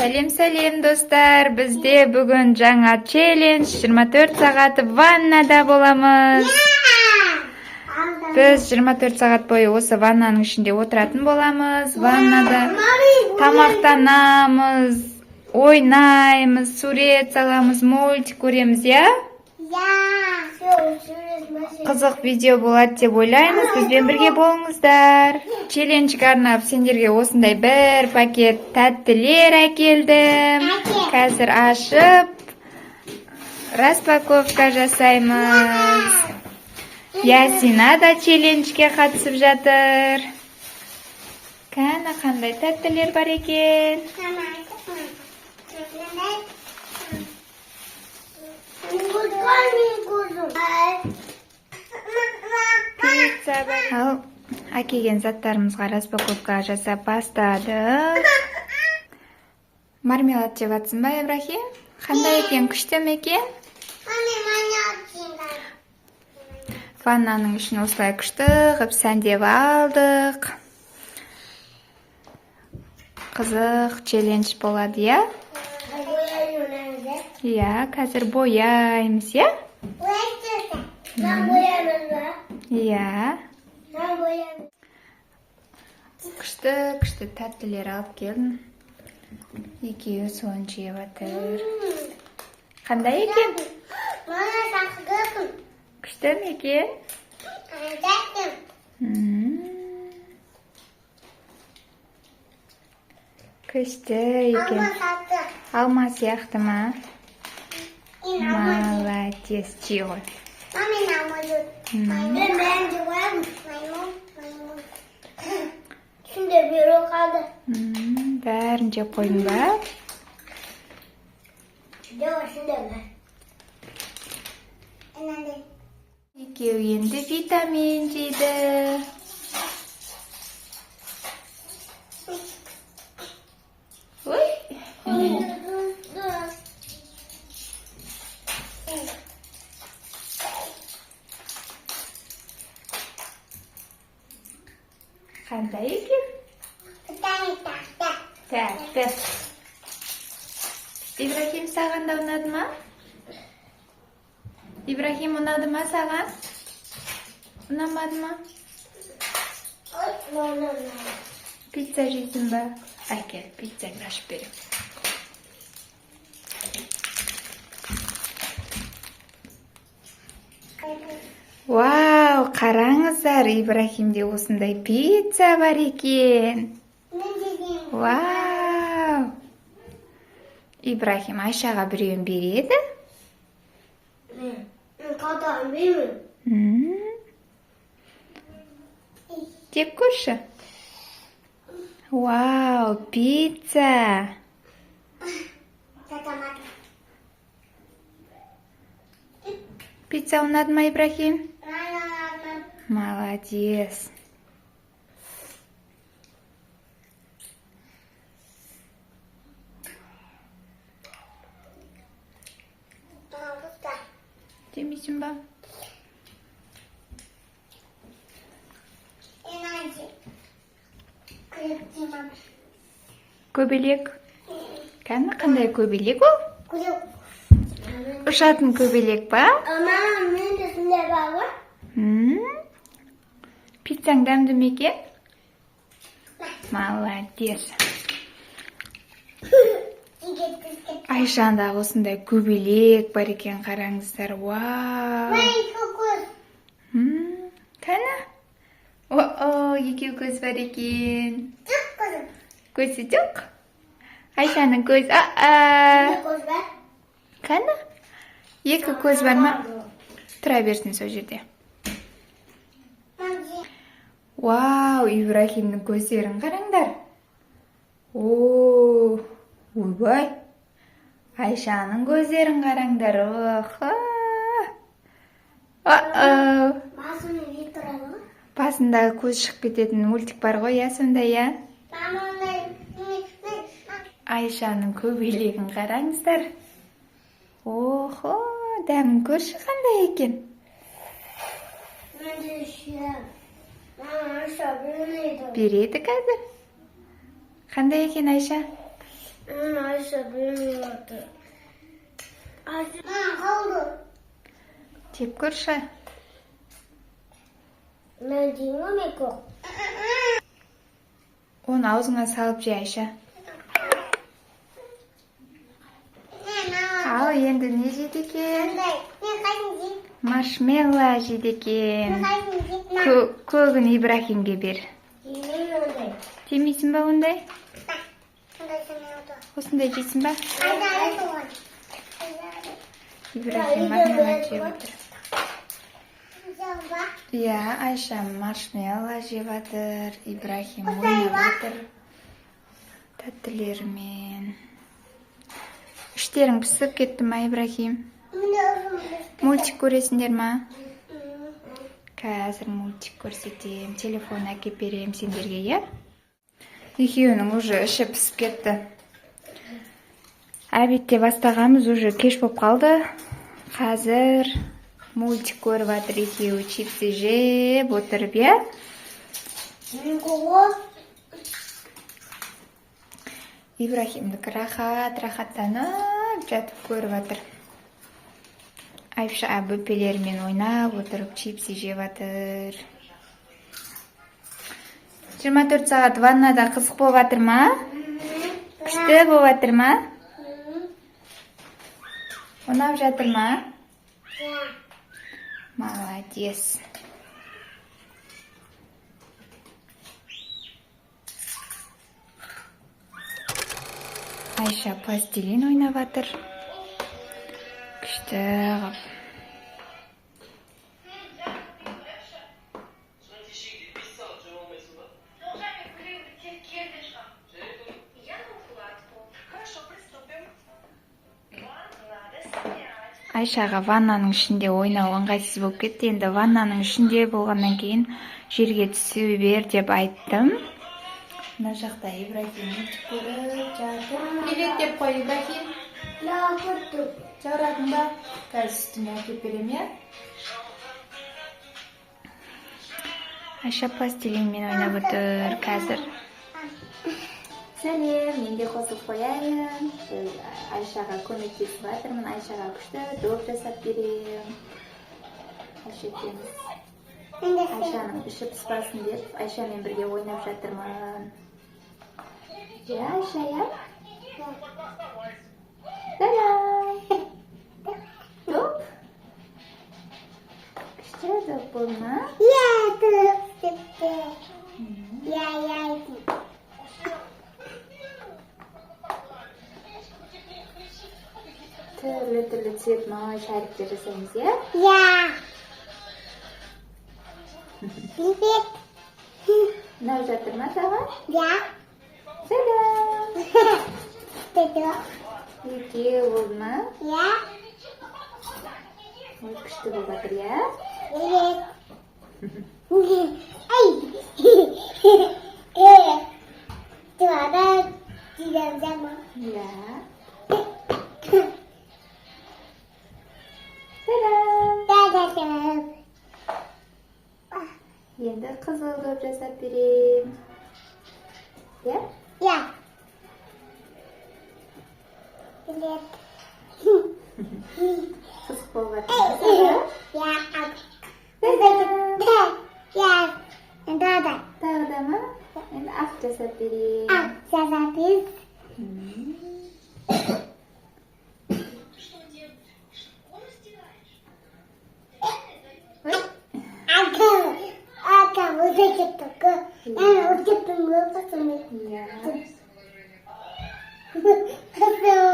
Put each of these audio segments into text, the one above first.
Сәлем, сәлем, достар! Бізде бүгін жаңа челлендж: 24 сағат ваннада боламыз. Біз 24 сағат бойы осы ваннаның ішінде отыратын боламыз. Ваннада тамақтанамыз, ойнаймыз, сурет саламыз, мультик көреміз, иә? Қызық видео болады деп ойлаймыз. Бізбен бірге болыңыздар. Челленджге арнап сендерге осындай бір пакет тәттілер әкелдім. Қазір ашып, распаковка жасаймыз. Ясина да челленджге қатысып жатыр. Кәні, қандай тәттілер бар екен? Пицца бар. Ал әкелген заттарымызға распаковка жасап бастадық. Мармелад жеп жатсың ба, Ибрахим? Қандай екен, күшті ме екен? Ваннаның ішін осылай күшті қылып сәндеп алдық. Қызық челлендж болады, иә? Иә, қазір бояймыз, иә? Иә. Күшті, күшті тәттілер алып келдім. Екеуі соны жеп жатыр. Қандай екен? Күшті ме екен? Күшті екен. Алма сияқты ма? Молодец, жей ғой. Мен бәрін жеп қоямын. Түсінде беру қалды. Бәрін жеп қойдың ба? Жоқ, ішінде бар. Мынандай. Екеуі енді витамин жейді. Ой. Қандай екен? Тәтті. Ибрахим, саған да ұнады ма? Ибрахим, ұнады ма саған? Ұнамады ма? Пицца жейсің ба? Әкел, пиццаңды ашып беремін. Вау, қараңыздар, Ибрахимде осындай пицца бар екен. Вау! Ибрахим Айшаға біреуін береді. Мен қалтағын бермеймін. Жеп көрші. Вау, пицца. Татамады. Пицца ұнады ма, Ибрахим? Молодец. Жемейсің ба? Көбелек. Кәні, қандай көбелек ол? Ұшатын көбелек па? Мама, мен де сондай бар ғой. Пиццаң дәмді ме екен? Молодец. Айшанда осындай көбелек бар екен, қараңыздар. Вау. Кәні? О, екеу көз бар екен. Көзі жоқ. Айшаның көзі. А-а. Кәні? Екі көз бар ма? Тұра берсін сол жерде. Вау, Ибрахимнің көздерін қараңдар. О, ойбай. Айшаның көздерін қараңдар. Охо. О-о. Басының не тұрады ғой? Басындағы көз шығып кететін мультик бар ғой, иә, сондай, иә? Айшаның көбелегін қараңыздар. Охо, дәмін көрші, қандай екен. Мен де ішемін. Мама, Айша бермейді. Береді қазір. Қандай екен, Айша? Мен Айша білмейді. Айша қалды. Жеп көрші. Мен жеймін, мен көк. Оны аузыңа салып же, Айша. Ал енді не жейді екен? Мен қайсын жеймін? Маршмелло жейді екен. Қайсын жеймін? Көгін Ибрахимге бер. Жемеймін ондай. Жемейсің ба ондай? Ондай жемейді. Осындай жейсің ба? Айда. Ибрахим маршмелло жеп отыр. Иә, Айша маршмелло жеп жатыр, Ибрахим ойнап жатыр тәттілерімен. Іштерің пісіп кетті ма, Ибрахим? Мультик көресіңдер ма? Қазір мультик көрсетемін, телефон әкеп беремін сендерге, иә? Екеуінің уже іші пісіп кетті. Обедте бастағанбыз, уже кеш болып қалды. Қазір мультик көріп жатыр екеуі, чипсы жеп отырып, иә? Мен көк. Ибрахимдікі рахат, рахаттанып жатып көріп жатыр. Айша бөпелерімен ойнап отырып, чипсы жеп жатыр. 24 сағат ваннада қызық болып жатыр ма? Күшті болып жатыр ма? Ұнап жатыр ма? Молодец. Айша пластилин ойнап жатыр. Күшті қылып. Хорошо, приступим. Вам надо снять. Айшаға ваннаның ішінде ойнау ыңғайсыз болып кетті. Енді ваннаның ішінде болғаннан кейін жерге түсе бер деп айттым. Мына жақта Ибрахим мультик көріп жатыр. Привет деп қой, Ибрахим. Жаурадың ба? Қазір сүтіңе әкеліп беремін, иә? Айша пластилинмен ойнап отыр қазір. Сәлем, мен де қосылып қояйын. Біз Айшаға көмектесіп жатырмын. Айшаға күшті доп жасап беремін. Айша екеуміз. Айшаның іші пыспасын деп Айшамен бірге ойнап жатырмын. Иә, Айша, иә? Та-дам! Доп. Күшті доп болды ма? Иә, тіпті. Иә, иә. Түрлі түрлі цветной шариктер жасаймыз, иә? Иә. Привет. Ұнап жатыр ма саған? Иә. Сәлем! Деді. Екеу болды ма? Иә. Ой, күшті болып жатыр, иә? Привет. Ай. Э. Туада дидам. Иә. Сәлем! Да-да-да. Енді қызыл доп жасап беремін. Иә? Иә. Привет. Қызық болып жатыр ма саған? Иә. Сәлем! Иә. Да-да. Тағы да ма? Енді ақ жасап беремін. А, жасапыз. Что делаешь? Шкуру стираешь? Ой, Ага. Ага, уже кетті. Мен өтіп өтіп. Иә. Қызыл.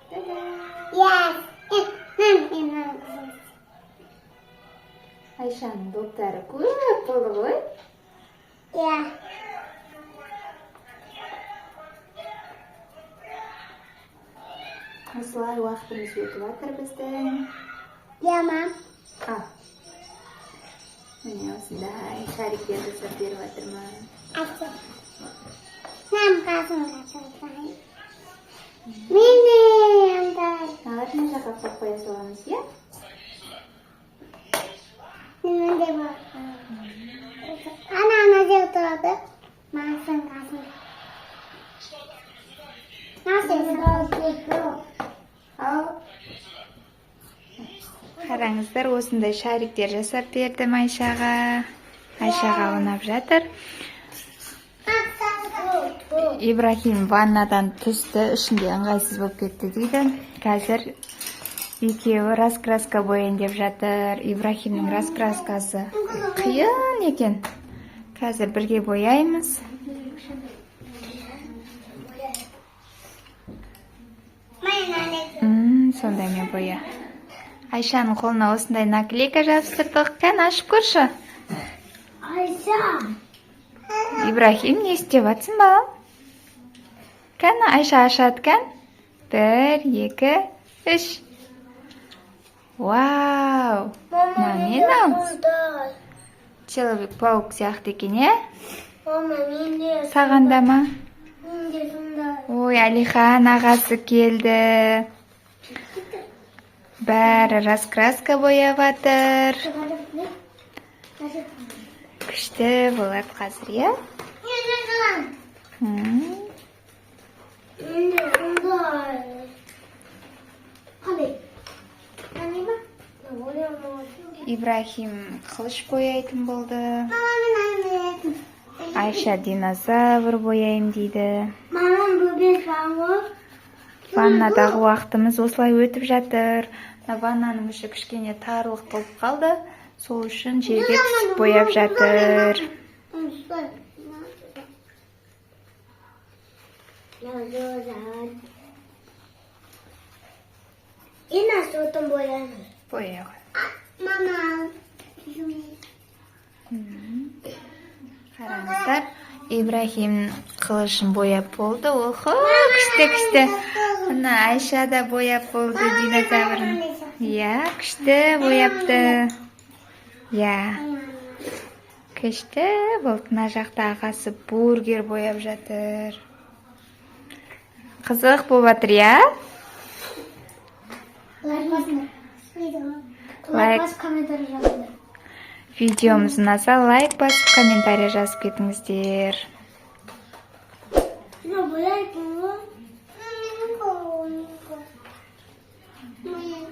Та-дам! Иә. Мен мен. Айшаның доптары көп болды ғой. Иә. Осылай уақытымыз өтіп жатыр біздің. Иә, мам. Ал. Міне, осындай шариктер жасап беріп жатырмын. Әке. Мам, қасым қасым. Міне андай. Мына жаққа қойып қоя саламыз, иә? Мынандай бар. Ана ана жер тұрады. Масын қасым. Nasıl? Қараңыздар, осындай шариктер жасап бердім Айшаға. Айшаға ұнап жатыр. Ибрахим ваннадан түсті, ішінде ыңғайсыз болып кетті дейді. Қазір екеуі раскраска бояйын деп жатыр. Ибрахимнің раскраскасы қиын екен. Қазір бірге бояймыз. Сондаймен боя. Айшаның қолына осындай наклейка жабыстырдық. Кәне, ашып көрші. Айша. Ибрахим, не істеп жатсың, балам? Кәне, Айша ашады кән. Бір, екі, үш. Вау! Мама, Мына не менде мынау? сондай. Человек паук сияқты екен, иә? Мама, менде. Саған да ма? Менде сондай. Ой, Алихан ағасы келді. Бәрі раскраска бояп жатыр. Күшті болады қазір, иә? Менде сондай. Қалай? Тани ма? Ибрахим қылыш бояйтын болды. Мама, мен Айша динозавр бояйым дейді. Мамам бөбек бар. Ваннадағы уақытымыз осылай өтіп жатыр. Мына ваннаның іші кішкене тарлық болып қалды. Сол үшін жерге түсіп бояп жатыр. Ина сотын бояймыз. Боя ғой. Мама. Қараңыздар, Ибрахим қылышын бояп болды. Охо, күшті, күшті. Мына Айша да бояп болды динозаврын. Иә, күшті бояпты. Иә. Күшті болды. Мына жақта ағасы бургер бояп жатыр. Қызық болып жатыр, иә? Лайк басыңдар. Лайк. Лайк басып, комментарий жазыңдар. Видеомыз ұнаса, лайк басып, комментарий жазып кетіңіздер. Мына бояйтын ғой. Менің қолым. Мен.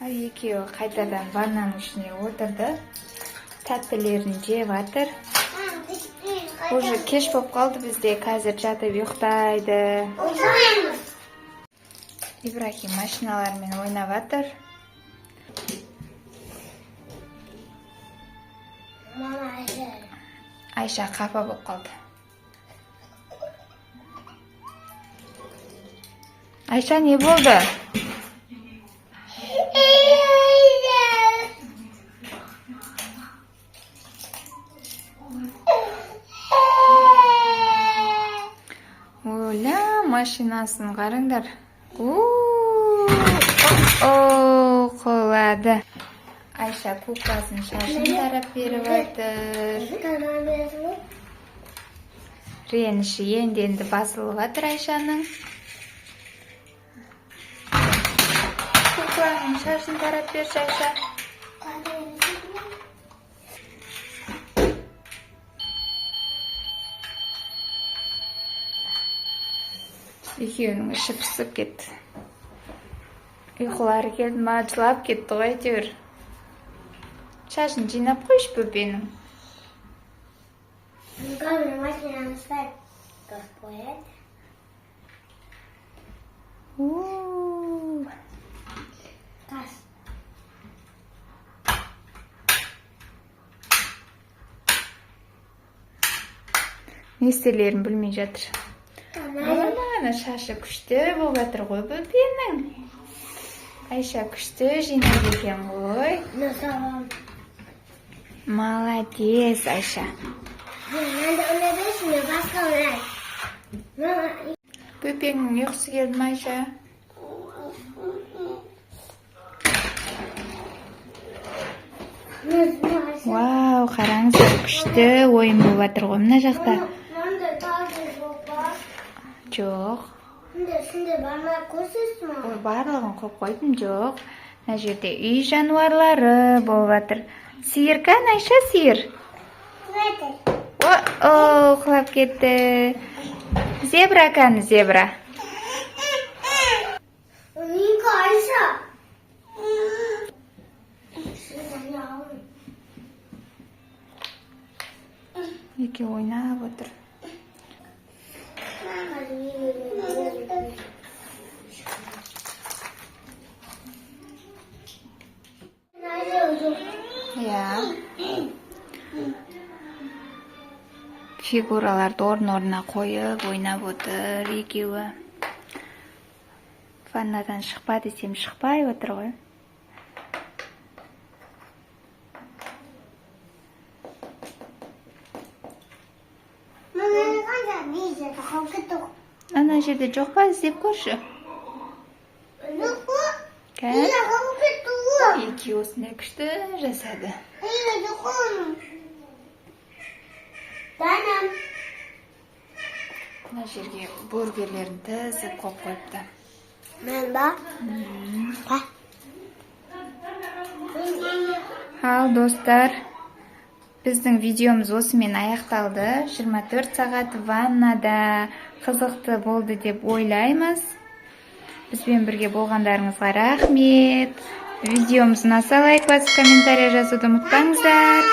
Ал екеуі қайтадан ваннаның ішіне отырды. Тәттілерін жеп жатыр. Уже кеш болып қалды бізде, қазір жатып ұйықтайды. Ұйықтаймыз. Ибрахим машиналармен ойнап жатыр. Мама, Айша. Айша қапа болып қалды. Айша, не болды? Оля, машинасын қараңдар. О, құлады. Айша кукласын шашын тарап беріп жатыр. Реніші енді енді басылып жатыр Айшаның. Кукланың шашын тарап берші, Айша. Екеуінің іші пысып кетті. Ұйқылары келді ма, жылап кетті ғой әйтеуір. Шашын жинап қойшы бөпенің. Главное, машинаны ставь. Как боять? У. Газ. Не істерлерін білмей жатыр. Ана шашы күшті болып жатыр ғой бөпенің. Айша күшті жинайды екен ғой. Насалам. Молодец, Айша. Надо ұнады, басқа ұнайды. Мама, Бөпеңнің ұйқысы келді ме, Айша? Вау, қараңыздар, күшті ойын болып жатыр ғой мына жақта. Мында тағы жоқ па? Жоқ. Сінде, сінде бармай көрсетсің ма? Ой, барлығын қойып қойдым, жоқ. Мына жерде үй жануарлары болып жатыр. Сиыр кән, Айша, сиыр. О, о, құлап кетті. Зебра кән, зебра. Екеуі ойнап отыр. Иә, фигураларды орын орнына қойып ойнап отыр екеуі. Ваннадан шықпа десем, шықпай отыр ғой. Мына қанда не жерде қалып кетті? Ана жерде жоқ па, іздеп көрші. Жоқ қой. Кән. Қалып кетті ғой. Екеуі осындай күшті жасады. Жоқ қой. Данам. Мына жерге бургерлерін тізіп қойып қойыпты. Мен ба? Ба. Ал, достар, біздің видеомыз осымен аяқталды. 24 сағат ваннада қызықты болды деп ойлаймыз. Бізбен бірге болғандарыңызға рахмет. Видеомыз ұнаса, лайк басып, комментарий жазуды ұмытпаңыздар.